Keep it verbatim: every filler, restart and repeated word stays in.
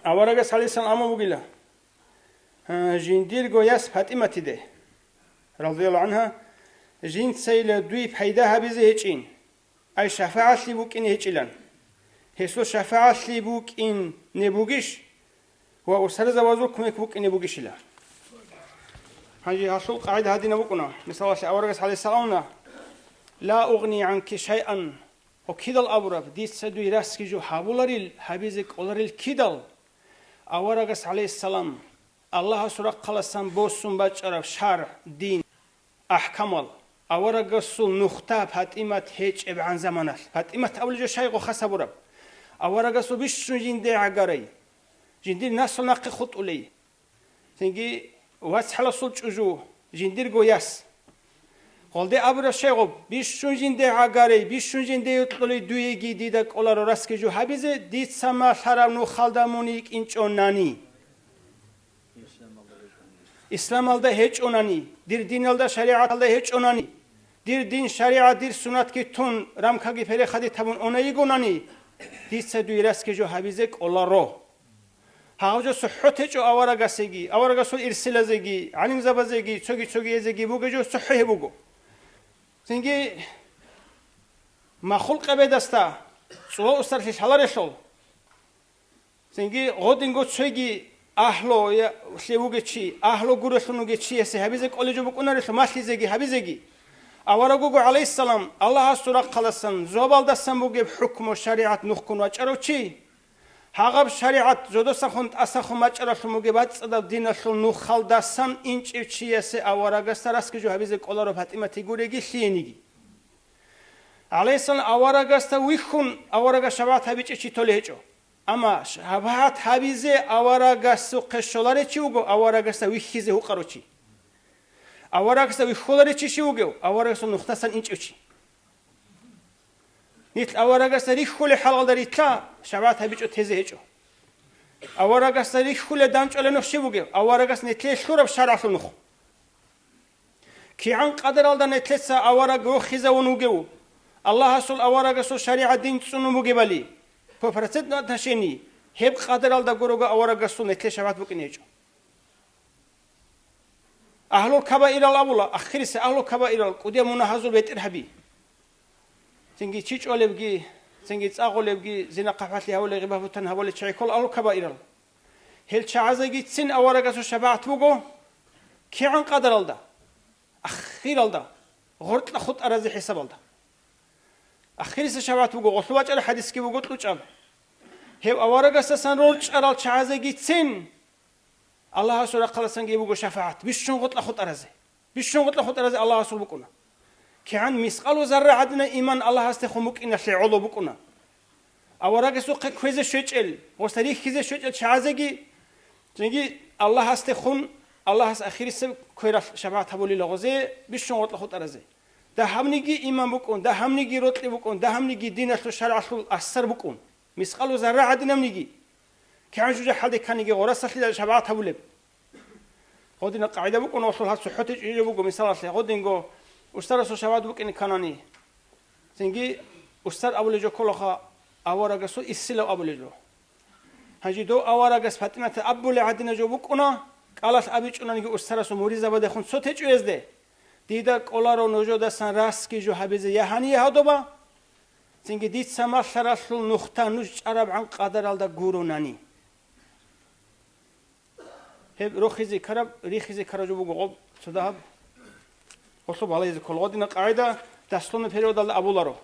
Аварагас гӀалайгьиссалам абун бугила, а, жиндирго яс ПатӀиматиде, радияллагьу гӀангьа, жинцайила дуе пайда гьабизе гьечӀин, ай шафагӀатлъи букӀине гьечӀилан. Гьесул шафагӀатлъи букӀине бугищ ва устарзабазул кумек букӀине бугищила? Гьанже гьалъул къагӀида гьадинаб букӀуна. Мисалалъе, аварагас гӀалайгьиссаламна: «Ла угъни гӀанки шайъан», ва кидал абураб: «Дица дуе расги жо гьабуларил, гьабизе кӀоларил кидал?» Аварагас гӀалайгьиссалам Аллагьасул рахъаласан босун бачӀараб шаргӀ, дин, ахӀкамал, аварагасул нухда ПатӀимат гьечӀебгӀан заманалъ. ПатӀимат абулеб жо щайго хас гьабураб? Аварагасул бищун жинде гӀагарай, жиндир наслу нахъе хутӀулей. Цинги вацгӀаласул чӀужу, жиндирго яс. Гъолде абураб щайгъуб: «Бищун жинде гӀагарей, бищун жинде йокьулей дуеги дида кӀоларо расги жо гьабизе, дица малъараб нухалда мун йикӀинчӀонани, исламалда гьечӀонани, дир диналда, шаригӀаталда гьечӀонани, дир дин, шаригӀат, дир суннатги тун, рамкаги перехадит гьабун уна йигонани, дица дуе расги жо гьабизе кӀоларо». Гьав жо сухӀут гьечӀо аварагасеги, аварагасул ирсилазеги, гӀалимзабазеги, цоги-цогиязеги бугеб жо сухӀу гьеб буго. Цинги махул къебедасда цӀула устарлъи лъаларелъул, цинги гъодинго цоги агьлу я-, лъе вугев чи, агьлу гурелъун вугев чиясе гьабизе кӀолеб жо букӀунарелъул малъизеги гьабизеги. Авараг вуго, гӀалайгьиссалам, Аллагьасул рахъаласан, зобалдасан бугеб хӀукму шаригӀат нухкун вачӀарав чи. Гьагъаб шаригӀат жодосахун тӀасахун бачӀаралъун бугеб бацӀцӀадаб диналъул нухалдасан инчӀев чиясе аварагасда расги жо гьабизе кӀоларо ПатӀиматиги гуреги лъиениги. ГӀалайгьиссалам аварагасда вихьун, аварагас шабагӀат гьабичӀев чи толеб гьечӀо. Амма шабагӀат гьабизе аварагасухъе щоларев чи вуго аварагасда вихьизе гьукъарав чи. Аварагасда вихьуларев чи щив вугев? Аварагасул нухдасан инчӀев чи. Нилъ аварагасда рихьулеб хӀалалда рилълъа, шабагӀат гьабичӀо тезе гьечӀо. Аварагасда рихьулеб дандчӀвалеб нух щиб бугеб? Аварагас нилъее лъураб шаргӀалъул нух. КигӀан къадаралда нилъеца авараг вохизавун вугев, Аллагьасул аварагасул шаригӀат дин цӀунун бугебали, по процентному отношению, гьеб къадаралда гурого аварагасул нилъее шабагӀат букӀине гьечӀо. Агьлул кабаирал абула, ахирисеб агьлул кабаирал кӀудияб мунагьазул бетӀергьаби. Цинги чи чӀолебги, цинги цӀа гъолебги, зина-хъахӀбалъи гьабулел, гъибат-бугьтан гьабулел чагӀи ккола агьлул кабаирал. Гьел чагӀазегицин аварагасул шабагӀат буго кигӀан къадаралда? Ахиралда, гъоркьа хутӀаразе хӀисабалда. Ахирисеб шабагӀат буго, гъолъул бачӀараб хӀадисги буго кьучӀаб. Гьев аварагасдасан рорчӀарал чагӀазегицин Аллагьасул рахъаласанги буго шафагӀат, бищун гъоркьа хутӀаразе. Бищун гъоркьа хутӀаразе Аллагьасул букӀуна. КигӀан мискъалу зарра гӀадинаб иман Аллагьасдехун букӀиналъе гӀоло букӀуна. Аварагасухъе кквезе щвечӀел, гъосда рихьизе щвечӀел чагӀазеги, цинги Аллагьасдехун, Аллагьас ахирисеб квералъ шабагӀат гьабулила гъозе бищун гъоркьа хутӀаразе. Дагьабниги иман букӀун, дагьабниги рокьи букӀун, дагьабниги диналъул шаргӀалъул асар букӀун. Мискъалу зарра гӀадинабниги. КигӀан жужахӀалде кканиги гъорасалъидал шабагӀат гьабулеб. Гъодинаб къагӀида букӀуна, гъолъул гьаб сухӀутичӀого буго, мисалалъе, гъодинго устарасул шабагӀат букӀине кканани, цинги устар абулеб жо кколаха, аварагасул ирсилав абулеб жо. Гьанже дов аварагас ПатӀиматида абулеб гӀадинаб жо букӀуна, кӀалалъ абичӀунаниги устарасул муридзабадехун цо течӀоязде, дида кӀоларо нужедасан расги жо гьабизе я гьание гьадоба, цинги дица малъаралъул нухда нуж чӀарабгӀан къадаралда гуронани. Гьеб рохизе ккараб, рихизе ккараб жо буго гъоб цо дагьаб. Гъолъуб гьалаизе ккола. Гъодинаб къагӀида дословно переводалда абуларо.